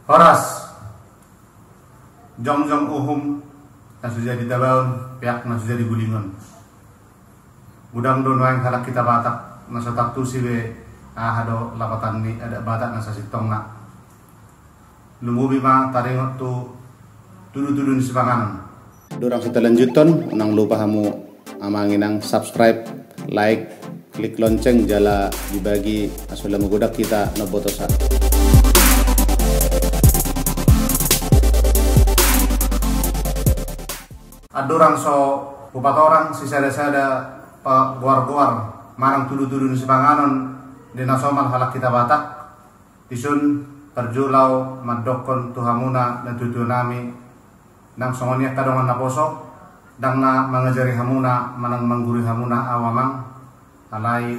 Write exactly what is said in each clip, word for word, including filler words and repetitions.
Horas. Jongjong uhum na so jadi tabaon, peak na so jadi gulingon. Godang do nuaeng halak hita Batak na so taantusi be aha do lapatan ni adat Batak na sasintongna. Lumobi ma taringot tu tudutudu ni sipanganon. Andorang so talanjuthon, unang lupa hamu amang inang subscribe, like, klik lonceng jala dibagi asa lam godang hita na botosa. Andorang so hupatorang sisada-sada pagoargoar manang tudutudu ni sipanganon di na somal halak hita Batak. Dison parjolo mandokkon tu hamuna natuatuanami, nang songon i angka dongan naposo, ndang na mangajari hamuna manang manggurui hamuna ahu amang, alai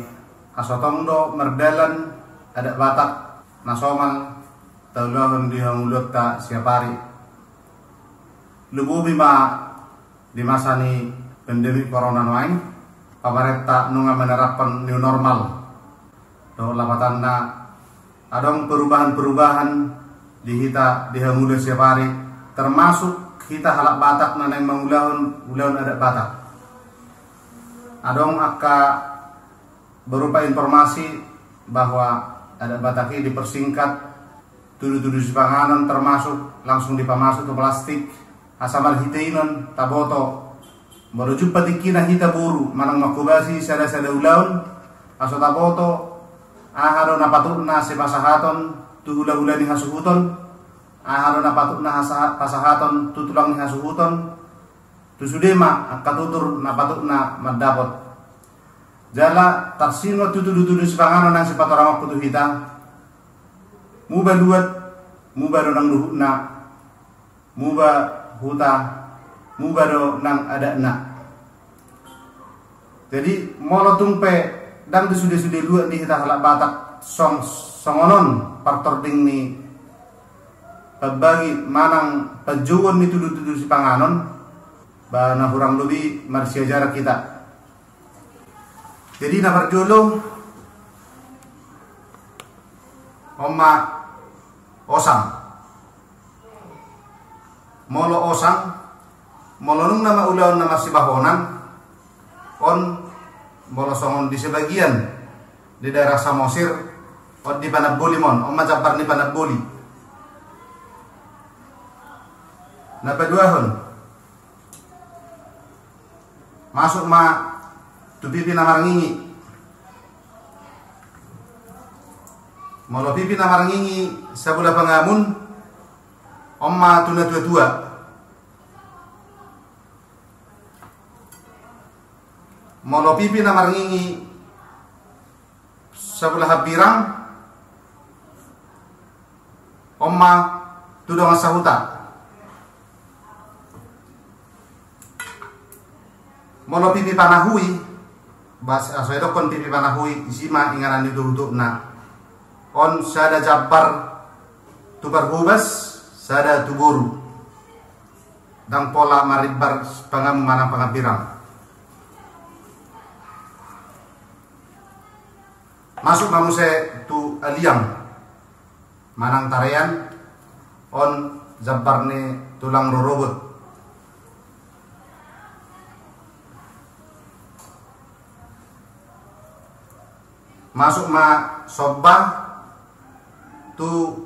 asa tong do mardalan adat Batak na somal taulahon di hangoluanta siapari. Lumobi ma di masa ni pandemi corona nuaeng, pamarenta nunga menerapkan new normal. Dohot lapatanna adong perubahan-perubahan di hita di hangoluan siapari, termasuk hita halak Batak na naeng mangulahon ulaon adat Batak. Adong angka berupa informasi bahwa adat Batak i dipersingkat, tudutudu sipanganon termasuk langsung dipamasuk tu plastik, asa marhite i non taboto molo jumpa tingkina hita boru manang manghobasi sada-sada ulaon, asa taboto aha do na patutna sipasahaton tu hulahula ni hasuhuton, aha do na patutna hasa-, pasahaton tu tulang ni hasuhuton, tu sude ma angka tutur na patutna mandapot. Jala tarsingot tu tudutudu sipanganon na sipatorangonku tu hita, muba luat, muba do nang luhutna, muba huta, muba do nang adatna. Jadi molo tung pe ndang di sude-sude luat di hita halak Batak song-, songon on partording ni pambagi manang panjouon ni tudutudu sipanganon, ba na hurang lobi marsiajaran hita. Jadi na parjolo, on ma osang. Molo osang, molo nunga na ulaon na marsibahonan, on molo songon di sebagian di daerah Samosir, on di panamboli ma on, on ma jambar ni panamboli. Na paduahon, masuk ma tu pipi na marngingi. Molo pipi na marngingi sabola pangamun, on ma tu natuatua. Molo pipi na marngingi sabola hambirang, on ma tu dongan sahuta. Molo pipi panahui, bas, aso idokkon pipi panahui, isi ma inganan ni tuhutukna. On sada jambar tu parhobas, sada tu boru. Ndang pola marimbar pangamun manang pangambirang. Masuk ma muse tu aliang manang tarean, on jambar ni tulang rorobot. Masuk ma somba tu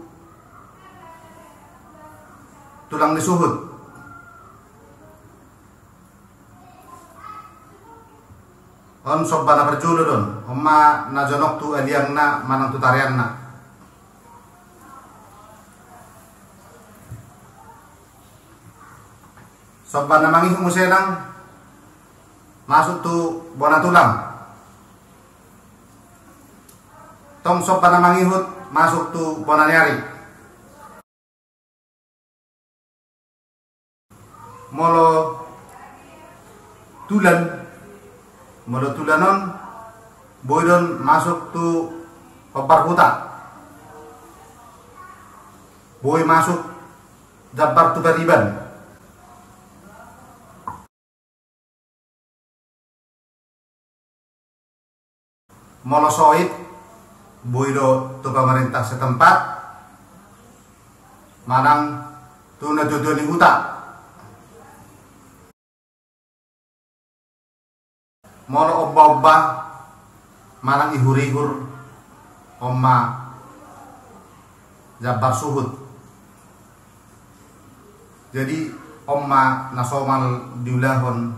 tulang ni suhut. On somba na parjolo do on, on ma na jonok tu aliangna manang tu tareanna. Somba na mangihut muse nang masuk tu bona tulang. Tong somba na mangihut masuk tu bona ni ari. Molo tulan, molo tulan on boi do on masuk tu hombar huta. Boi masuk jambar tu pariban. Molo soit, boi do tu pamarentah setempat. manang tu natuatua ni huta. Molo ombaomba manang ihurihur, on ma jambar suhut. Jadi on ma na somal diulahon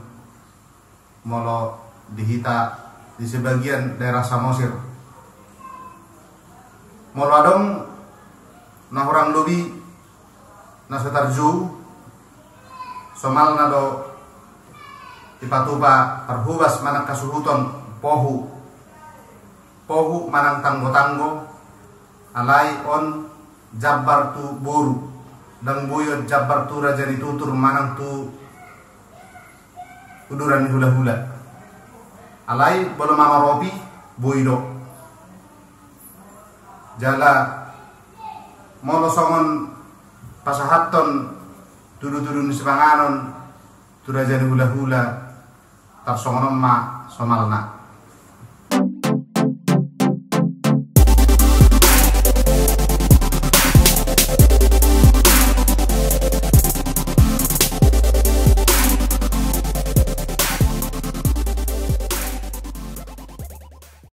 molo di hita di sebagian daerah Samosir. Molo adong na hurang lobi na so tarjou, somalna do dipatupa parhobas manang hasuhuton pohu. Pohu manang tanggotanggo, alai on jambar tu boru, ndang boi on jambar tu raja ni tutur manang tu uduran ni hulahula. Alai molo mamaropi, boi do. Jala molo songon pasahathon tudutudu ni sipanganon tu raja ni hulahula, tarsongon on ma somalna.